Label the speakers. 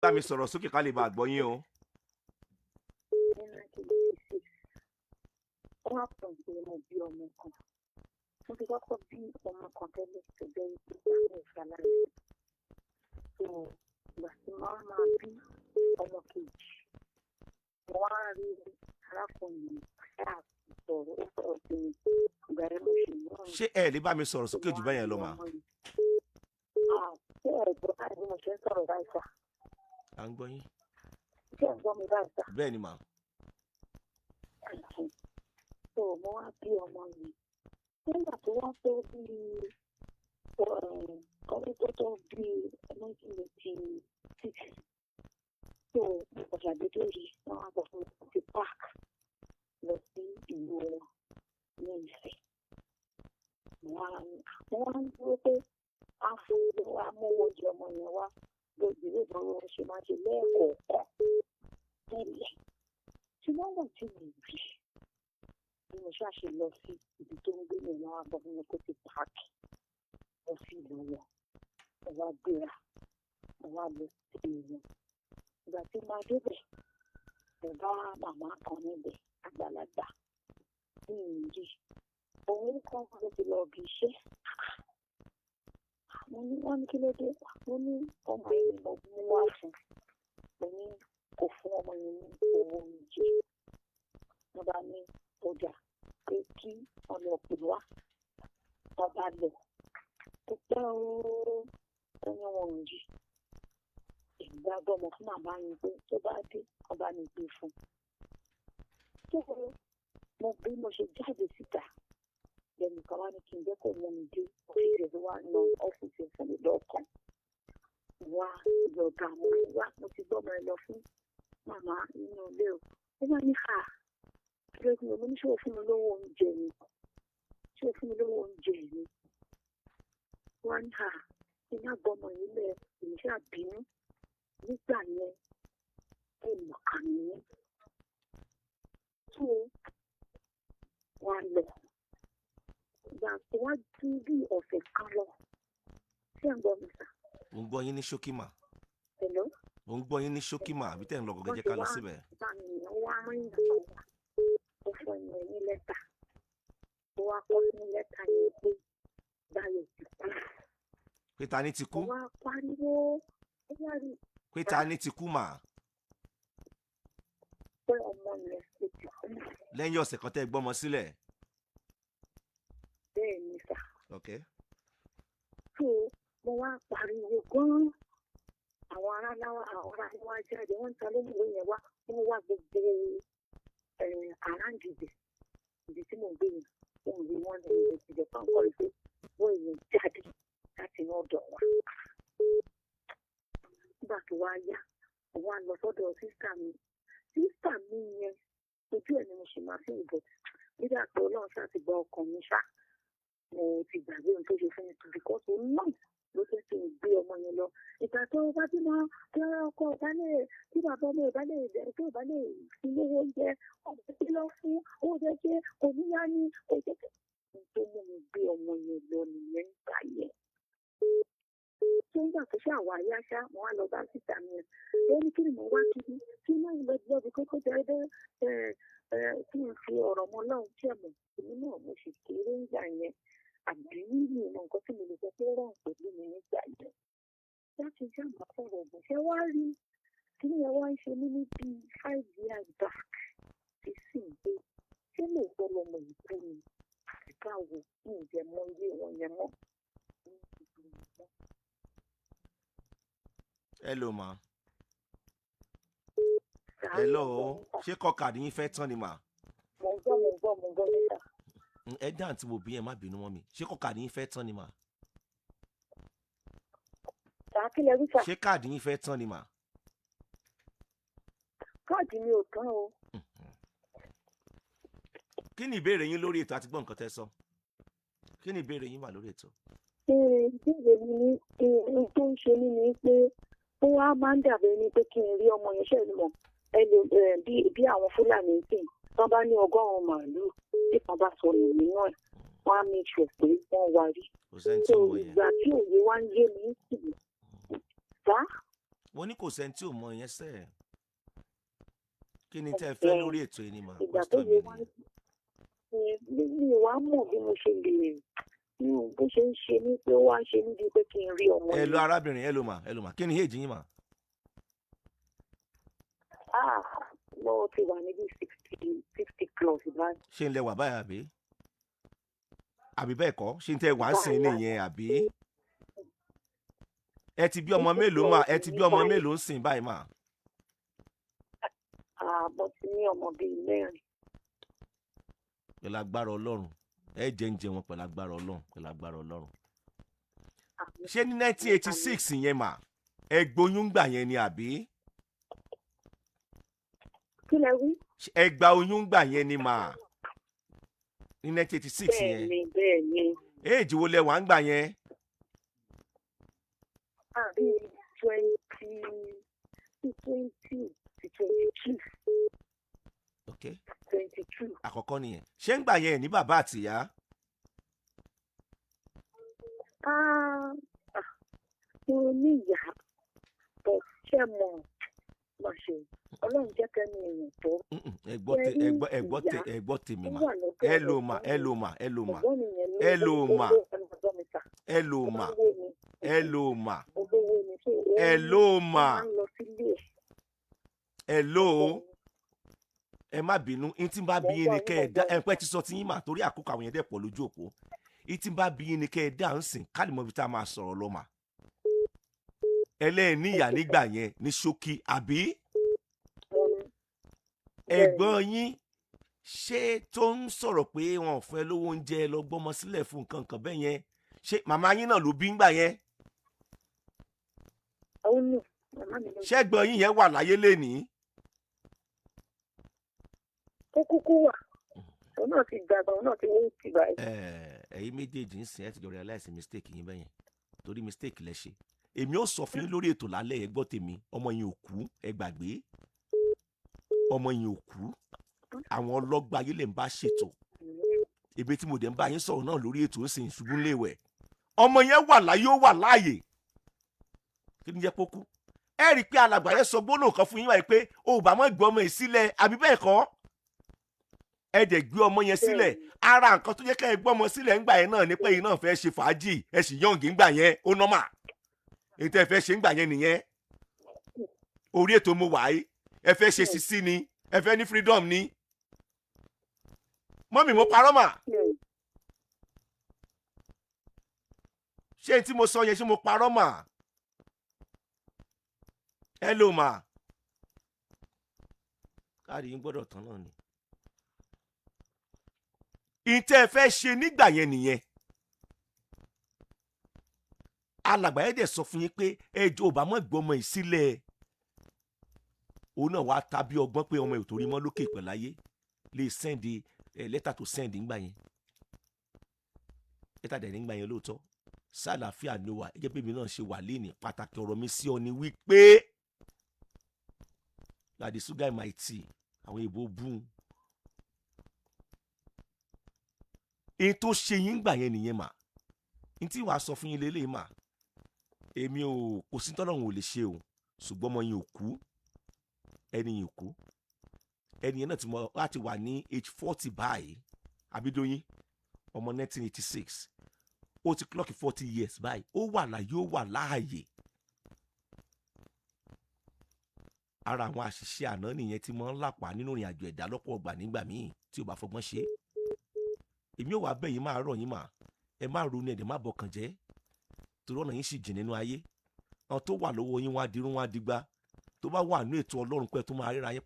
Speaker 1: Bá mi sọ̀rọ̀ sókè ká lè bá a gbọ́ yín o.
Speaker 2: Ní 1986, ó wá pọ̀ pé mo bí ọmọ kan. Mo ti kọ́kọ́ bí ọmọ kan tẹ́lẹ̀ tó jẹ́ wípé bàbá ẹ̀ ṣaláìsí. So ìgbà tí mo wá máa bí ọmọ kejì, mo wá rí arákùnrin mi ṣáà sọ̀rọ̀, ó sọ̀rọ̀ sí mi. Ìgbà yẹn mo ṣì mú
Speaker 1: Ṣé ẹ lè bá mi sọ̀rọ̀ sókè jù bẹ́yẹn lọ mà?
Speaker 2: Ṣé ẹ gbọ́ báyìí bí mo ṣe ń sọ̀rọ̀ báyìí sà?
Speaker 1: À ń gbọ́ yín.
Speaker 2: Ṣé ẹ gbọ́ mi báyìí sà?
Speaker 1: Bẹ́ẹ̀ ni mà.
Speaker 2: So mo wá bí ọmọ mi. Nígbà tó wá tó bí ọdún tó bí 1986, so mo kàn ṣàdédé rí wọn wá sọ fún mi pé ti pack lọ sí ìlú wọn ní Ifẹ̀. Mo wá ń dúró pé á fún mi wá mówó oúnjẹ ọmọ yẹn wá lójú ìwé ìgbọ̀nwọ́ ṣe máa ṣe lẹ́ẹ̀kọ̀ọ̀kan tẹ́lẹ̀. Ṣùgbọ́n wọ́n tí mi rí bí mo ṣáà ṣe lọ sí ibi tó ń gbé mi, wọ́n wá sọ fún mi pé ti pack lọ sí ìlú wọn. Mo wá gbéra, mo wá lọ sí ìlú wọn. Ìgbà tí màá débẹ̀, mo bá màmá kan níbẹ̀, àgbàlagbà tí mi ò rí. Òun kọ́ ló ti lọ ibi iṣẹ́. Mo ní wọ́n ní kí ló dé? Mo ní ọmọ yẹn ni mo mú wá fún. Mo ní kò fún ọmọ yẹn ní owó oúnjẹ. Wọ́n bá ní ọjà pé kí wọ́n lọ pè wá. Wọ́n bá lọ. Kò pẹ́ ooo, wọ́n ní wọn ò rí. Èmi bá gbọ́mọ fún màmá yẹn pé tó bá dé, wọ́n bá mi gbé fún un. So mo bí mo ṣe jáde síta, lẹ́nìkan wá ní kí n jẹ́ kó mú mi dé ọ́fíìsì ẹ̀, tó wá na ọ́fíìsì ẹ̀ fún mi lọ́ọ̀kan. Wá lọ bá mo ní wá, mo ti gbọ́mọ ẹ lọ fún màmá nínú ilé o. Ó wá ní hà, kí ló dé? Mo ní ṣé o fún mi lówó oúnjẹ ni? Ṣé o fún mi lówó oúnjẹ ni? Wá ní hà, kí n má gbọ́mọ yìí lẹ̀, èmi ṣáà bínú. Nígbà yẹn, ó mọ̀ kà mí. So wá lọ. Ìgbà tó wá ju bí ọ̀sẹ̀ kan lọ. Ṣé ẹ̀ ń gbọ́ mi sà?
Speaker 1: Mo ń gbọ́ yín ní ṣókí mà.
Speaker 2: Hello?
Speaker 1: Mo ń gbọ́ yín ní ṣókí mà, àbí tẹ̀ ń lọ gọ́gẹ́, jẹ́ ká lọ síbẹ̀.
Speaker 2: Bá mi yẹn wá rìn nǹkan wá. Ó fún ẹni ní lẹ́tà. Ó wá kọ́ sínú lẹ́tà yẹn pé Báyọ̀ ti kú.
Speaker 1: Pé ta ni ti kú?
Speaker 2: Mo wá pariwo. Ó wá rí
Speaker 1: Pé ta ni ti kú mà?
Speaker 2: Pé ọmọ yẹn ó ti kú.
Speaker 1: Lẹ́yìn ọ̀sẹ̀ kan tẹ́ ẹ gbọ́mọ sílẹ̀.
Speaker 2: Bẹ́ẹ̀ ni sà.
Speaker 1: Ok.
Speaker 2: So mo wá pariwo gan-an. Àwọn ará láwa, àwọn ará wá jáde, wọ́n ń ta ló mú ìwé yẹn wá. Wọ́n wá gbogbo around ibẹ̀. Ibi tí mò ń gbé yẹn, wọ́n rí wọ́n lè lè ti jẹ́ pàǹkọ́ rí pé wọ́n èèyàn jáde láti inú ọ̀dọ̀ wa. Nígbà tó wá yá, mo wá lọ sọ́dọ̀ sister mi. Sister mi yẹn, ojú ẹ̀ ni mo ṣì máa fi ìbọ̀. Nígbà tó Ọlọ́run ṣáà ti gba ọkàn mi ṣá, mo ti gbàgbé ohun tó ṣe fún mi because òun náà ló jẹ́ kí n gbé ọmọ yẹn lọ. Ìgbà tó bá bímọ, tí ọkọ ò bá lè, tí bàbá ọmọ ò bá lè, tó ò bá lè fún lówó oúnjẹ, ọmọ tí lọ fún, ó jẹ́ pé kò ní yá ní, kò jẹ́ pé ohun tó mú mi gbé ọmọ yẹn lọ nìyẹn nígbà yẹn. Tó nígbà tó ṣáà wá yá ṣá, mo wá lọ bá sister mi yẹn. Ó ní kí ni mo wá kiri, kí n má lọ bí kókó jẹ́ ẹ kí n fi ọ̀rọ̀ mọ́ Ọlọ́run tí ẹ mọ̀, èmi náà mo sì kéré nígbà yẹn. Àbí mi ò mọ nǹkan tí mo lè sọ pé ó wrong pẹ̀lú mi nígbà yẹn. Láti ṣáà máa fọ̀rọ̀ gùn. Ṣé wá rí kíní yẹn wá ń ṣe mí ní bí 5 years back sísìn pé ṣé lóòótọ́ lọmọ yìí kú ni àbí báwo? Mi ò jẹ́ mọ ilé wọn yẹn mọ́.
Speaker 1: Hello ma. Hello, ṣé kọ́kàdí yín fẹ́ tán ni mà?
Speaker 2: Mo ń gbọ́, mo ń gbọ́, mo ń gbọ́ níta.
Speaker 1: Ẹ dáhùn tí mo bí ẹ má bínú mọ́ mi. Ṣé kọ́kàdí yín fẹ́ tán ni mà?
Speaker 2: Sà, kí lẹ wí sà?
Speaker 1: Ṣé káàdì yín fẹ́ tán ni mà?
Speaker 2: Káàdì mi ò tán o.
Speaker 1: Kí ni ìbéèrè yín lórí ètò? Àti gbọ́ nǹkan tẹ́ sọ. Kí ni ìbéèrè yín wà lórí ètò?
Speaker 2: Ìbéèrè mi ní ohun tó ń ṣe mí ni pé ó wá máa ń dàbí ẹni pé kí n rí ọmọ yẹn ṣe mọ̀ ẹni bí àwọn Fúlàní ń sìn tán bá ní 100 màálùú tí kan bá sọnù nínú ẹ̀, wọ́n á make sure pé wọ́n wá rí.
Speaker 1: Kò sẹ́ni tí
Speaker 2: So
Speaker 1: ò mọ̀ yẹn.
Speaker 2: ìgbà tí òye wá ń yé mi ń sì sá.
Speaker 1: Mo ní kò sẹ́ni tí ò mọ ìyẹn sẹ́ẹ̀. Kí ni tẹ́ ẹ fẹ́ lórí ètò yìí ni mà?
Speaker 2: Ìgbà tó
Speaker 1: Question
Speaker 2: yẹ
Speaker 1: mi
Speaker 2: wá
Speaker 1: nìyẹn.
Speaker 2: Mi ò wá mọ̀ bí mo ṣe lè, mi ò bó ṣe ń ṣe mí pé ó wá ń ṣe mí bíi pé kí n rí ọmọ
Speaker 1: Ẹ lọ
Speaker 2: yẹn.
Speaker 1: arábìnrin, ẹ lò mà, ẹ lò mà. Kí ni èjì yín mà?
Speaker 2: Ah, mo ti wà níbi 60 plus báyìí.
Speaker 1: Ṣé ń lẹ wà báyìí àbí? Àbí bẹ́ẹ̀ kọ́? Ṣé ń tẹ́ wà ń sìn nìyẹn àbí? Ẹ ti bí ọmọ mélòó mà? Ẹ ti bí ọmọ mélòó ń sìn báyìí mà?
Speaker 2: Ah, mo ti ní ọmọ bíi 4.
Speaker 1: Pẹ̀lú agbára Ọlọ́run. Ẹ jẹ́ ń jẹ wọn pẹ̀lú agbára Ọlọ́run. Pẹ̀lú agbára Ọlọ́run.
Speaker 2: Àmín.
Speaker 1: Ṣé ní 1986 yẹn mà? Ẹ gboyún gbà yẹn ni àbí?
Speaker 2: Kí lẹ wí?
Speaker 1: Ṣé ẹ gba oyún gbà yẹn ni mà? Ní 1986
Speaker 2: Bẹ́ẹ̀
Speaker 1: yẹn.
Speaker 2: ni, bẹ́ẹ̀ ni.
Speaker 1: Éèjì wo lẹ wà ń gbà yẹn?
Speaker 2: Ah, bíi 20, 22.
Speaker 1: Ok.
Speaker 2: 22.
Speaker 1: Àkọ́kọ́ nìyẹn. Ṣé ń gbà yẹn ní bàbá àtìyá?
Speaker 2: Ah, ah, mo ní ìyá, but ṣé mo má ṣe Ọlọ́run jẹ́ kẹ́ni èèyàn tó
Speaker 1: Ẹ gbọ́ tè, ẹ gbọ́, ẹ gbọ́ tè, ẹ gbọ́ tèmi
Speaker 2: ó
Speaker 1: mà.
Speaker 2: wà lọ́dọ̀
Speaker 1: Ẹ lò mà, ẹ
Speaker 2: ẹ̀gbọ́n mi.
Speaker 1: lò mà, ẹ lò mà.
Speaker 2: Ẹ̀gbọ́n mi yẹn ló
Speaker 1: Ẹ lò
Speaker 2: ló
Speaker 1: mà.
Speaker 2: ló ẹ̀gbọ́n mi sà.
Speaker 1: Ẹ lò mà.
Speaker 2: Olówó ni.
Speaker 1: Ẹ lò mà.
Speaker 2: Olówó ni, so òun
Speaker 1: Ẹ
Speaker 2: ni
Speaker 1: lò
Speaker 2: ó
Speaker 1: mà.
Speaker 2: máa ń lọ sílé ẹ̀.
Speaker 1: Ẹ lò ó. Ẹ má bínú, n tí n bá
Speaker 2: Mo
Speaker 1: bí
Speaker 2: ń
Speaker 1: yín ni
Speaker 2: gbọ́
Speaker 1: kẹ́
Speaker 2: yín,
Speaker 1: ẹ
Speaker 2: mo
Speaker 1: dá
Speaker 2: gbọ́
Speaker 1: ẹ
Speaker 2: yín.
Speaker 1: pẹ́ ti sọ ti yín mà torí àkókò àwọn yẹn dẹ̀ pọ̀ lójú òpó. N tí n bá bí yín ni kẹ́ ẹ dá ń sìn ká lè mọ ibi tá a máa sọ̀rọ̀ lọ mà. Ẹlẹ́ẹ̀níyà
Speaker 2: Okay, sir.
Speaker 1: nígbà yẹn ní ṣókí àbí?
Speaker 2: Mo ní bẹ́ẹ̀ ni.
Speaker 1: Ẹ̀gbọ́n yín ṣé tó ń sọ̀rọ̀ pé wọn ò fún ẹ lówó oúnjẹ lọ gbọ́mọ sílẹ̀ fún nǹkan kan bẹ́ẹ̀ yẹn, ṣé màmá yín náà ló bí ńgbà yẹn?
Speaker 2: Ó ní màmá mi ló
Speaker 1: Ṣẹ́gbọ́n yín yẹn wà láyé lénìí?
Speaker 2: Ó kúkú wà. Òun náà ti dàgbà, òun náà ti wé ti báyìí.
Speaker 1: Ẹ̀yin méjèèjì ń sìn, ẹ ti jọ realize mistake yín bẹ́yẹn torí mistake lẹ ṣe. Èmi ó sọ fún yín lórí ètò lálẹ́. Ẹ gbọ́ tèmi, ọmọ yín ò kú, ẹ gbàgbé, ọmọ yín ò kú. Àwọn ọlọ́gbà ayé lè ń bá ṣètò ebi tí mo dẹ̀ ń bá yín sọ̀rọ̀ náà lórí ètò ń sìn ṣubú léwẹ̀. Ọmọ yẹn wà láyé, ó wà láàyè. Kí ni jẹ́ kó kú? Ẹ rí i pé alàgbà yẹn sọ gbólóhùn kan fún yín wáyé pé o ò bá mọ̀ gbé ọmọ yìí sílẹ̀, àbí bẹ́ẹ̀ kọ́? Ẹ dẹ̀ gbé ọmọ yẹn sílẹ̀. Ara nǹkan tó jẹ́ ká ẹ gbọ́ ọmọ sílẹ̀ ńgbà yẹn náà ni pé yín náà fẹ́ ṣe fàájì, ẹ sì young ńgbà yẹn, ó normal. Èyí tẹ́ ẹ fẹ́ ṣe ńgbà yẹn nìyẹn. Orí ètò mo wà yìí, ẹ fẹ́ ṣe sisi ni, ẹ fẹ́ ní freedom ni. Mọ́mì, mo parọ́ mà? Ṣé tí mo sọ yẹn, ṣé mo parọ́ mà? Ẹ lò mà. Káàdì yín gbọ́dọ̀ tán náà ni. Ìtẹ́ ẹ fẹ́ ṣe nígbà yẹn nìyẹn. Alàgbà yẹn dẹ̀ sọ fún yín pé ẹjọ́ ò bá mọ̀ gbọ́mọ yìí sílẹ̀. Òun náà wàá ta bí ọgbọ́n pé ọmọ ẹ̀ ò torí mọ́ lókè pẹ̀láyé lè send ẹ lẹ́tà tó send ńgbà yẹn. Lẹ́tà dẹ̀ nígbà yẹn lóòótọ́ sálàáfíà ló wà gẹ́gẹ́ bí èmi náà ṣe wà lénìí. Pàtàkì ọ̀rọ̀ mi sí ọ ni wípé like the sugar in my tea, àwọn ìbò bú un tó ṣe yín gbà yẹn nìyẹn mà. N tí wàá sọ fún yín lélẹ́yìí mà, èmi ò kò sí tọ́lọ́run ò lè ṣe o, ṣùgbọ́n ọmọ yín ò kú, ẹni yìí ò kú. Ẹni yẹn náà ti mọ láti wà ní age 40 báyìí, Abídóyìn, ọmọ 1986, ó ti clock 40 years báyìí. Ó wà láyé, ó wà láàyè. Ara àwọn àṣìṣe àná nìyẹn tí mo ń làpá nínú ìrìn àjò ẹ̀dá lọ́pọ̀ ọgbà nígbà míì tí ò bá fọgbọ́n ṣe é. Èmi ò wá bẹ̀ yín, máa rọ̀ yín mà, ẹ má ronú, ẹ̀dẹ̀ má bọkàn jẹ́ torí ọ̀nà yín sì jìn nínú ayé. Àwọn tó wà lọ́wọ́ yín, wọ́n á dirún, wọ́n á digba. Tó bá wà nínú ètò Ọlọ́run pẹ́ tó máa ríra yín.